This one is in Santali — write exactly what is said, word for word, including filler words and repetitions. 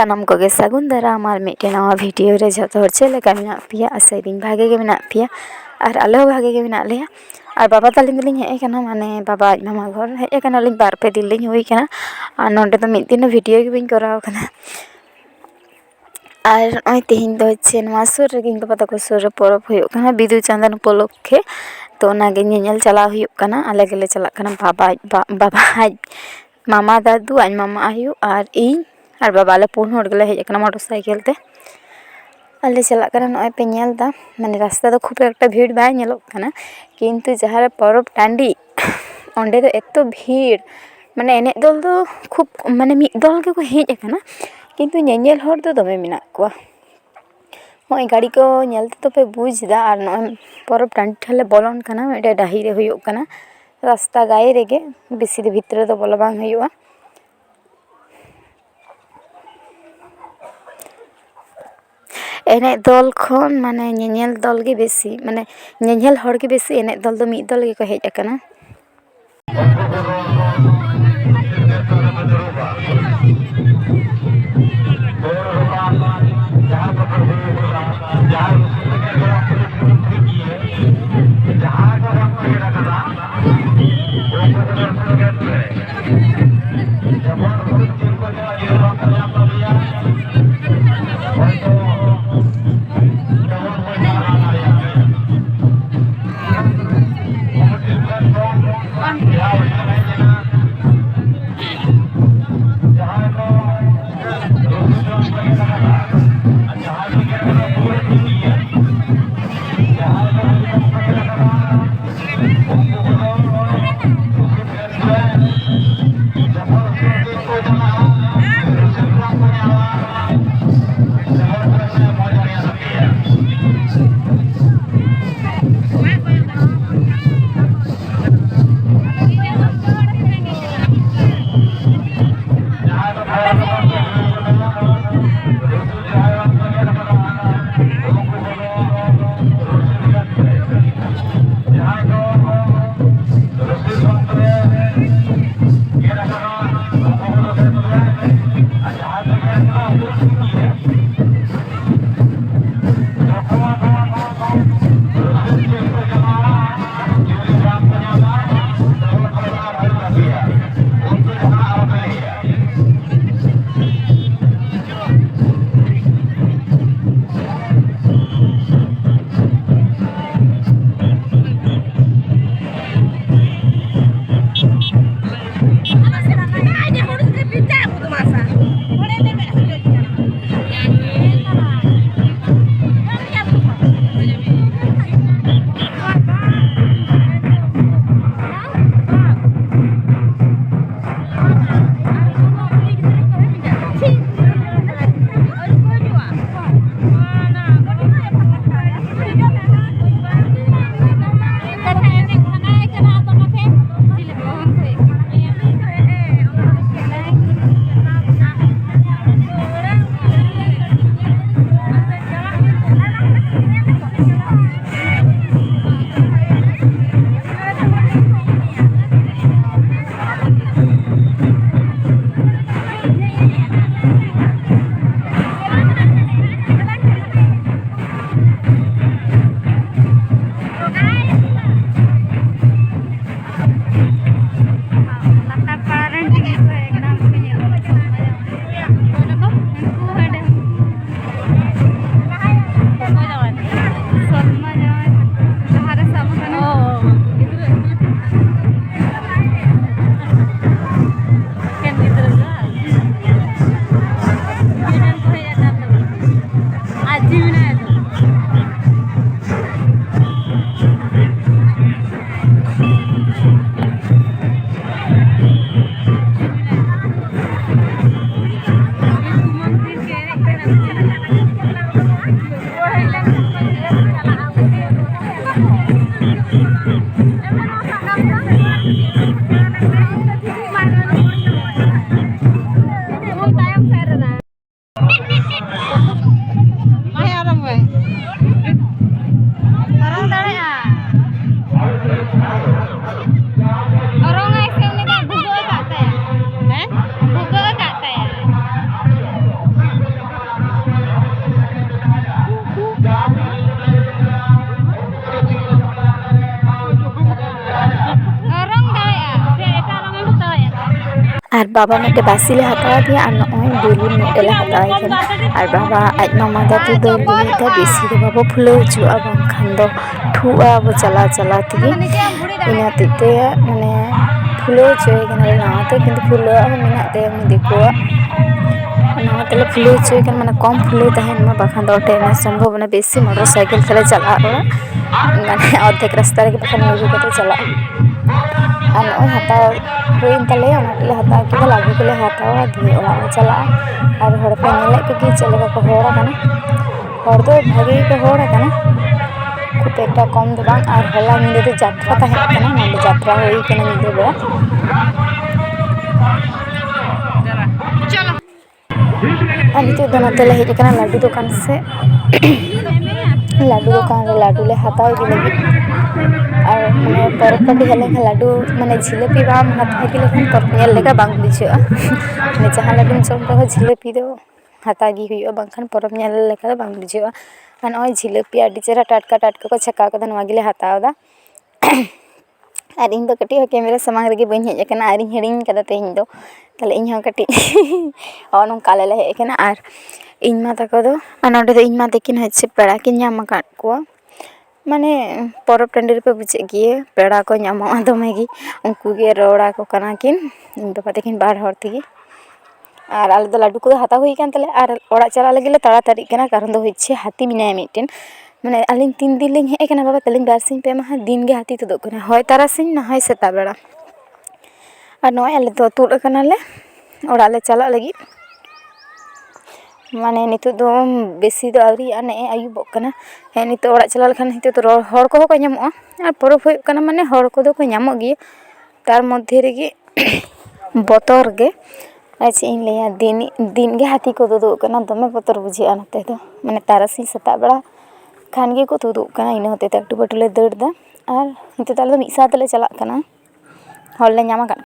ᱥᱟᱱᱟᱢ ᱠᱚᱜᱮ ᱥᱟᱹᱜᱩᱱ ᱫᱟᱨᱟᱢ ᱟᱨ ᱢᱤᱫᱴᱮᱱ ᱱᱟᱣᱟ ᱵᱷᱤᱰᱤᱭᱳ ᱨᱮ᱾ ᱡᱷᱚᱛᱚ ᱦᱚᱲ ᱪᱮᱫ ᱞᱮᱠᱟ ᱢᱮᱱᱟᱜ ᱯᱮᱭᱟ? ᱟᱥᱟᱭᱫᱟᱹᱧ ᱵᱷᱟᱜᱮ ᱜᱮ ᱢᱮᱱᱟᱜ ᱯᱮᱭᱟ᱾ ᱟᱨ ᱟᱞᱮ ᱦᱚᱸ ᱵᱷᱟᱜᱮ ᱜᱮ ᱢᱮᱱᱟᱜ ᱞᱮᱭᱟ᱾ ᱟᱨ ᱵᱟᱵᱟ ᱛᱟᱹᱞᱤᱧ ᱫᱚᱞᱤᱧ ᱦᱮᱡ ᱟᱠᱟᱱᱟ, ᱢᱟᱱᱮ, ᱵᱟᱵᱟ ᱟᱡ ᱢᱟᱢᱟ ᱜᱷᱚᱨ ᱦᱮᱡ ᱟᱠᱟᱱᱟᱞᱤᱧ, ᱵᱟᱨ ᱯᱮ ᱫᱤᱱ ᱞᱤᱧ ᱦᱩᱭ ᱠᱟᱱᱟ᱾ ᱟᱨ ᱱᱚᱸᱰᱮ ᱫᱚ ᱢᱤᱫ ᱫᱤᱱ ᱦᱚᱸ ᱵᱷᱤᱰᱤᱭᱳ ᱜᱮ ᱵᱟᱹᱧ ᱠᱚᱨᱟᱣ ᱠᱟᱱᱟ᱾ ᱟᱨ ᱱᱚᱜᱼᱚᱭ ᱛᱮᱦᱮᱧ ᱫᱚ ᱦᱚᱪᱪᱷᱮ ᱱᱚᱣᱟ ᱥᱩᱨ ᱨᱮᱜᱮ ᱤᱧ ᱵᱟᱵᱟ ᱛᱟᱠᱚ ᱥᱩᱨ ᱨᱮ ᱯᱚᱨᱚᱵᱽ ᱦᱩᱭᱩᱜ ᱠᱟᱱᱟ ᱵᱤᱫᱩ ᱪᱟᱸᱫᱟᱱ ᱩᱯᱚᱞᱚᱠᱠᱷᱮ᱾ ᱛᱚ ᱚᱱᱟᱜᱮ ᱧᱮᱧᱮᱞ ᱪᱟᱞᱟᱣ ᱦᱩᱭᱩᱜ ᱠᱟᱱᱟ᱾ ᱟᱞᱮ ᱜᱮᱞᱮ ᱪᱟᱞᱟᱜ ᱠᱟᱱᱟ, ᱵᱟᱵᱟ ᱟᱡ ᱵᱟ-, ᱵᱟᱵᱟ ᱟᱡ ᱢᱟᱢᱟ, ᱫᱟᱫᱩ, ᱟᱡ ᱢᱟᱢᱟ ᱟᱭᱳ ᱟᱨ ᱤᱧ ᱟᱨ ᱵᱟᱵᱟ᱾ ᱟᱞᱮ ᱯᱩᱱ ᱦᱚᱲ ᱜᱮᱞᱮ ᱦᱮᱡ ᱟᱠᱟᱱᱟ ᱢᱚᱴᱚᱨ ᱥᱟᱭᱠᱮᱞ ᱛᱮ᱾ ᱟᱞᱮ ᱪᱟᱞᱟᱜ ᱠᱟᱱᱟ, ᱱᱚᱜᱼᱚᱭ ᱯᱮ ᱧᱮᱞ ᱮᱫᱟ, ᱢᱟᱱᱮ, ᱨᱟᱥᱛᱟ ᱫᱚ ᱠᱷᱩᱵ ᱮᱠᱴᱟ ᱵᱷᱤᱲ ᱵᱟᱭ ᱧᱮᱞᱚᱜ ᱠᱟᱱᱟ, ᱠᱤᱱᱛᱩ ᱡᱟᱦᱟᱸ ᱨᱮ ᱯᱚᱨᱚᱵᱽ ᱴᱟᱺᱰᱤ, ᱚᱸᱰᱮ ᱫᱚ ᱮᱛᱚ ᱵᱷᱤᱲ, ᱢᱟᱱᱮ, ᱮᱱᱮᱡ ᱫᱚᱞ ᱫᱚ ᱠᱷᱩᱵ, ᱢᱟᱱᱮ, ᱢᱤᱫ ᱫᱚᱞ ᱜᱮᱠᱚ ᱦᱮᱡ ᱟᱠᱟᱱᱟ, ᱠᱤᱱᱛᱩ ᱧᱮᱧᱮᱞ ᱦᱚᱲ ᱫᱚ ᱫᱚᱢᱮ ᱢᱮᱱᱟᱜ ᱠᱚᱣᱟ᱾ ᱱᱚᱜᱼᱚᱭ ᱜᱟᱹᱰᱤ ᱠᱚ ᱧᱮᱞ ᱛᱮᱫᱚ ᱯᱮ ᱵᱩᱡᱽ ᱮᱫᱟ᱾ ᱟᱨ ᱱᱚᱜᱼᱚᱭ ᱯᱚᱨᱚᱵᱽ ᱴᱟᱺᱰᱤ ᱴᱷᱮᱱ ᱞᱮ ᱵᱚᱞᱚᱱ ᱠᱟᱱᱟ, ᱢᱤᱫᱴᱮᱡ ᱰᱟᱹᱦᱤ ᱨᱮ ᱦᱩᱭᱩᱜ ᱠᱟᱱᱟ, ᱨᱟᱥᱛᱟ ᱜᱟᱭᱮ ᱨᱮᱜᱮ, ᱵᱮᱥᱤ ᱫᱚ ᱵᱷᱤᱛᱨᱤ ᱨᱮᱫᱚ ᱵᱚᱞᱚ ᱵᱟᱝ ᱦᱩᱭᱩᱜᱼᱟ᱾ ᱮᱱᱮᱡ ᱫᱚᱞ ᱠᱷᱚᱱ, ᱢᱟᱱᱮ, ᱧᱮᱧᱮᱞ ᱫᱚᱞ ᱜᱮ ᱵᱮᱥᱤ, ᱢᱟᱱᱮ, ᱧᱮᱧᱮᱞ ᱦᱚᱲ ᱜᱮ ᱵᱮᱥᱤ, ᱮᱱᱮᱡ ᱫᱚᱞ ᱫᱚ ᱢᱤᱫ ᱫᱚᱞ ᱜᱮᱠᱚ ᱦᱮᱡ ᱟᱠᱟᱱᱟ᱾ ᱵᱟᱵᱟ ᱢᱤᱫᱴᱮᱡ ᱵᱟᱹᱥᱤ ᱞᱮ ᱦᱟᱛᱟᱣ ᱟᱫᱮᱭᱟ ᱟᱨ ᱱᱚᱜᱼᱚᱭ ᱵᱮᱞᱩᱱ ᱢᱤᱫᱴᱮᱡ ᱞᱮ ᱦᱟᱛᱟᱣ ᱟᱭ ᱠᱟᱱᱟ᱾ ᱟᱨ ᱵᱟᱵᱟ ᱟᱡ ᱢᱟᱢᱟ ᱛᱟᱠᱚ ᱫᱚ ᱞᱟᱹᱭ ᱮᱫᱟ ᱵᱮᱥᱤ ᱫᱚ ᱵᱟᱵᱚ ᱯᱷᱩᱞᱟᱹᱣ ᱦᱚᱪᱚᱣᱟᱜᱼᱟ, ᱵᱟᱝᱠᱷᱟᱱ ᱫᱚ ᱴᱷᱩᱜᱼᱟ ᱟᱵᱚ ᱪᱟᱞᱟᱣ ᱪᱟᱞᱟᱣ ᱛᱮᱜᱮ᱾ ᱤᱱᱟᱹ ᱦᱚᱛᱮᱡ ᱛᱮ ᱢᱟᱱᱮ ᱯᱷᱩᱞᱟᱹᱣ ᱦᱚᱪᱚᱭᱮ ᱠᱟᱱᱟᱞᱮ ᱱᱟᱣᱟ ᱛᱮ, ᱠᱤᱱᱛᱩ ᱯᱷᱩᱞᱟᱹᱣᱟᱜ ᱦᱚᱸ ᱢᱮᱱᱟᱜ ᱛᱟᱭᱟ ᱩᱱᱤ ᱫᱤᱠᱩᱣᱟᱜ᱾ ᱱᱟᱣᱟ ᱛᱮᱞᱮ ᱯᱷᱩᱞᱟᱹᱣ ᱦᱚᱪᱚᱭᱮ ᱠᱟᱱᱟ, ᱢᱟᱱᱮ ᱠᱚᱢ ᱯᱷᱩᱞᱟᱹᱣ ᱛᱟᱦᱮᱱ ᱢᱟ, ᱵᱟᱠᱷᱟᱱ ᱫᱚ ᱚᱴᱮᱡ ᱨᱮᱱᱟᱜ ᱥᱚᱢᱵᱷᱚᱵᱚᱱᱟ ᱵᱮᱥᱤ᱾ ᱢᱚᱴᱚᱨ ᱥᱟᱭᱠᱮᱞ ᱛᱮᱞᱮ ᱪᱟᱞᱟᱜᱼᱟ ᱚᱲᱟᱜ, ᱢᱟᱱᱮ ᱚᱨᱫᱷᱮᱠ ᱨᱟᱥᱛᱟ ᱨᱮᱜᱮ ᱵᱟᱠᱷᱟᱱ ᱧᱩᱨᱦᱩ ᱠᱟᱛᱮ ᱪᱟᱞᱟᱜᱼᱟ᱾ ᱟᱨ ᱱᱚᱜᱼᱚᱭ ᱦᱟᱛᱟᱣ ᱦᱩᱭᱮᱱ ᱛᱟᱞᱮᱭᱟ, ᱚᱱᱟ ᱠᱚᱞᱮ ᱦᱟᱛᱟᱣ ᱠᱮᱫᱟ, ᱞᱟᱹᱰᱩ ᱠᱚᱞᱮ ᱦᱟᱛᱟᱣᱟ, ᱫᱤᱭᱮ ᱚᱲᱟᱜ ᱞᱮ ᱪᱟᱞᱟᱜᱼᱟ᱾ ᱟᱨ ᱦᱚᱲ ᱯᱮ ᱧᱮᱞᱮᱫ ᱠᱚᱜᱮ ᱪᱮᱫ ᱞᱮᱠᱟ ᱠᱚ ᱦᱚᱲ ᱟᱠᱟᱱᱟ, ᱦᱚᱲ ᱫᱚ ᱵᱷᱟᱜᱮ ᱜᱮᱠᱚ ᱦᱚᱲ ᱟᱠᱟᱱᱟ, ᱠᱷᱩᱵ ᱮᱠᱴᱟ ᱠᱚᱢ ᱫᱚ ᱵᱟᱝ᱾ ᱟᱨ ᱦᱚᱞᱟ ᱧᱤᱫᱟᱹ ᱫᱚ ᱡᱟᱛᱨᱟ ᱛᱟᱦᱮᱸ ᱠᱟᱱᱟ, ᱱᱚᱰᱮ ᱡᱟᱛᱨᱟ ᱦᱩᱭ ᱠᱟᱱᱟ ᱧᱤᱫᱟᱹ ᱵᱮᱲᱟ᱾ ᱟᱨ ᱱᱤᱛᱚᱜ ᱫᱚ ᱱᱚᱛᱮ ᱞᱮ ᱦᱮᱡ ᱟᱠᱟᱱᱟ ᱞᱟᱹᱰᱩ ᱫᱚᱠᱟᱱ ᱥᱮᱫ᱾ ᱞᱟᱹᱰᱩ ᱫᱚᱠᱟᱱ ᱨᱮ ᱞᱟᱹᱰᱩ ᱞᱮ ᱦᱟᱛᱟᱣ ᱤᱫᱤ ᱞᱟᱹᱜᱤᱫ᱾ ᱟᱨ ᱢᱟᱱᱮ ᱯᱚᱨᱚᱵᱽ ᱯᱟᱹᱴᱤ ᱦᱮᱡ ᱞᱮᱱᱠᱷᱟᱱ ᱞᱟᱹᱰᱩ, ᱢᱟᱱᱮ ᱡᱷᱤᱞᱟᱹᱯᱤ ᱵᱟᱢ ᱦᱟᱛᱟᱣ ᱤᱫᱤ ᱞᱮᱠᱷᱟᱱ ᱯᱚᱨᱚᱵᱽ ᱧᱮᱞ ᱞᱮᱠᱟ ᱵᱟᱝ ᱵᱩᱡᱷᱟᱹᱜᱼᱟ᱾ ᱢᱟᱱᱮ ᱡᱟᱦᱟᱸ ᱞᱟᱹᱰᱩᱢ ᱡᱚᱢ ᱨᱮᱦᱚᱸ ᱡᱷᱤᱞᱟᱹᱯᱤ ᱫᱚ ᱦᱟᱛᱟᱣ ᱜᱮ ᱦᱩᱭᱩᱜᱼᱟ, ᱵᱟᱝᱠᱷᱟᱱ ᱯᱚᱨᱚᱵᱽ ᱧᱮᱞ ᱞᱮᱠᱟ ᱫᱚ ᱵᱟᱝ ᱵᱩᱡᱷᱟᱹᱜᱼᱟ᱾ ᱟᱨ ᱱᱚᱜᱼᱚᱭ ᱡᱷᱤᱞᱟᱹᱯᱤ ᱟᱹᱰᱤ ᱪᱮᱦᱨᱟ ᱴᱟᱴᱠᱟ ᱴᱟᱴᱠᱟ ᱠᱚ ᱪᱷᱟᱠᱟᱣ ᱠᱟᱫᱟ, ᱱᱚᱣᱟ ᱜᱮᱞᱮ ᱦᱟᱛᱟᱣ ᱮᱫᱟ᱾ ᱟᱨ ᱤᱧ ᱫᱚ ᱠᱟᱹᱴᱤᱡ ᱦᱚᱸ ᱠᱮᱢᱮᱨᱟ ᱥᱟᱢᱟᱝ ᱨᱮᱜᱮ ᱵᱟᱹᱧ ᱦᱮᱡ ᱟᱠᱟᱱᱟ, ᱟᱨᱤᱧ ᱦᱤᱲᱤᱧ ᱠᱟᱫᱟ ᱛᱮᱦᱮᱧ ᱫᱚ᱾ ᱛᱟᱦᱞᱮ ᱤᱧ ᱦᱚᱸ ᱠᱟᱹᱴᱤᱡ ᱱᱚᱜᱼᱚ ᱱᱚᱝᱠᱟ ᱟᱞᱮ ᱞᱮ ᱦᱮᱡ ᱟᱠᱟᱱᱟ᱾ ᱟᱨ ᱤᱧ ᱢᱟ ᱛᱟᱠᱚ ᱫᱚ, ᱟᱨ ᱱᱚᱰᱮ ᱫᱚ ᱤᱧ ᱢᱟ ᱛᱟᱹᱠᱤᱱ ᱦᱚᱸ ᱪᱮᱫ ᱯᱮᱲᱟ ᱠᱤᱱ ᱧᱟᱢ ᱟᱠᱟᱫ ᱠᱚᱣᱟ᱾ ᱢᱟᱱᱮ ᱯᱚᱨᱚᱵᱽ ᱴᱟᱺᱰᱤ ᱨᱮᱯᱮ ᱵᱩᱡᱮᱫ ᱜᱮᱭᱟ, ᱯᱮᱲᱟ ᱠᱚ ᱧᱟᱢᱚᱜᱼᱟ ᱫᱚᱢᱮ ᱜᱮ᱾ ᱩᱱᱠᱩ ᱜᱮ ᱨᱚᱲ ᱟᱠᱚ ᱠᱟᱱᱟ ᱠᱤᱱ, ᱤᱧ ᱵᱟᱵᱟ ᱛᱟᱹᱠᱤᱱ ᱵᱟᱨ ᱦᱚᱲ ᱛᱮᱜᱮ᱾ ᱟᱨ ᱟᱞᱮ ᱫᱚ ᱞᱟᱹᱰᱩ ᱠᱚᱫᱚ ᱦᱟᱛᱟᱣ ᱦᱩᱭ ᱠᱟᱱ ᱛᱟᱞᱮᱭᱟ, ᱟᱨ ᱚᱲᱟᱜ ᱪᱟᱞᱟᱜ ᱞᱟᱹᱜᱤᱫ ᱞᱮ ᱛᱟᱲᱟᱛᱟᱲᱤᱜ ᱠᱟᱱᱟ, ᱠᱟᱨᱚᱱ ᱫᱚ ᱦᱚᱪᱪᱷᱮ ᱦᱟᱹᱛᱤ ᱢᱮᱱᱟᱭᱟ ᱢᱤᱫᱴᱮᱱ᱾ ᱢᱟᱱᱮ ᱟᱹᱞᱤᱧ ᱛᱤᱱ ᱫᱤᱱ ᱞᱤᱧ ᱦᱮᱡ ᱟᱠᱟᱱᱟ ᱵᱟᱵᱟ, ᱛᱟᱹᱞᱤᱧ ᱵᱟᱨ ᱥᱤᱧ ᱯᱮ ᱢᱟᱦᱟ ᱫᱤᱱ ᱜᱮ ᱦᱟᱹᱛᱤ ᱛᱩᱫᱩᱜ ᱠᱟᱱᱟ, ᱦᱚᱭ ᱛᱟᱨᱟᱥᱤᱧ ᱱᱟ ᱦᱚᱭ ᱥᱮᱛᱟᱜ ᱵᱮᱲᱟ᱾ ᱟᱨ ᱱᱚᱜᱼᱚᱭ ᱟᱞᱮ ᱫᱚ ᱛᱩᱫ ᱟᱠᱟᱱᱟᱞᱮ ᱚᱲᱟᱜ ᱞᱮ ᱪᱟᱞᱟᱜ ᱞᱟᱹᱜᱤᱫ᱾ ᱢᱟᱱᱮ ᱱᱤᱛᱚᱜ ᱫᱚ ᱵᱮᱥᱤ ᱫᱚ ᱟᱹᱣᱨᱤᱭᱟᱜᱼᱟ, ᱱᱮᱜᱼᱮ ᱟᱹᱭᱩᱵᱚᱜ ᱠᱟᱱᱟ᱾ ᱦᱮᱸ, ᱱᱤᱛᱚᱜ ᱚᱲᱟᱜ ᱪᱟᱞᱟᱣ ᱞᱮᱠᱷᱟᱱ ᱱᱤᱛᱚᱜ ᱫᱚ ᱨᱚᱲ, ᱦᱚᱲ ᱠᱚᱦᱚᱸ ᱠᱚ ᱧᱟᱢᱚᱜᱼᱟ, ᱟᱨ ᱯᱚᱨᱚᱵᱽ ᱦᱩᱭᱩᱜ ᱠᱟᱱᱟ ᱢᱟᱱᱮ ᱦᱚᱲ ᱠᱚᱫᱚ ᱠᱚ ᱧᱟᱢᱚᱜ ᱜᱮᱭᱟ᱾ ᱛᱟᱨ ᱢᱚᱫᱽᱫᱷᱮ ᱨᱮᱜᱮ ᱵᱚᱛᱚᱨ ᱜᱮ, ᱟᱨ ᱪᱮᱫ ᱤᱧ ᱞᱟᱹᱭᱟ, ᱫᱤᱱ, ᱫᱤᱱ ᱜᱮ ᱦᱟᱹᱛᱤ ᱠᱚ ᱛᱩᱫᱩᱜ ᱠᱟᱱᱟ, ᱫᱚᱢᱮ ᱵᱚᱛᱚᱨ ᱵᱩᱡᱷᱟᱹᱜᱼᱟ ᱱᱚᱛᱮ ᱫᱚ᱾ ᱢᱟᱱᱮ ᱛᱟᱨᱟᱥᱤᱧ ᱥᱮᱛᱟᱜ ᱵᱮᱲᱟ ᱠᱷᱟᱱ ᱜᱮᱠᱚ ᱛᱩᱫᱩᱜ ᱠᱟᱱᱟ, ᱤᱱᱟᱹ ᱦᱚᱛᱮᱡ ᱛᱮ ᱟᱹᱴᱩ ᱯᱟᱹᱴᱩ ᱞᱮ ᱫᱟᱹᱲ ᱮᱫᱟ᱾ ᱟᱨ ᱱᱤᱛᱚᱜ ᱫᱚ ᱟᱞᱮ ᱫᱚ ᱢᱤᱫ ᱥᱟᱶ ᱛᱮᱞᱮ ᱪᱟᱞᱟᱜ ᱠᱟᱱᱟ, ᱦᱚᱲ ᱞᱮ ᱧᱟᱢ ᱟᱠᱟᱫ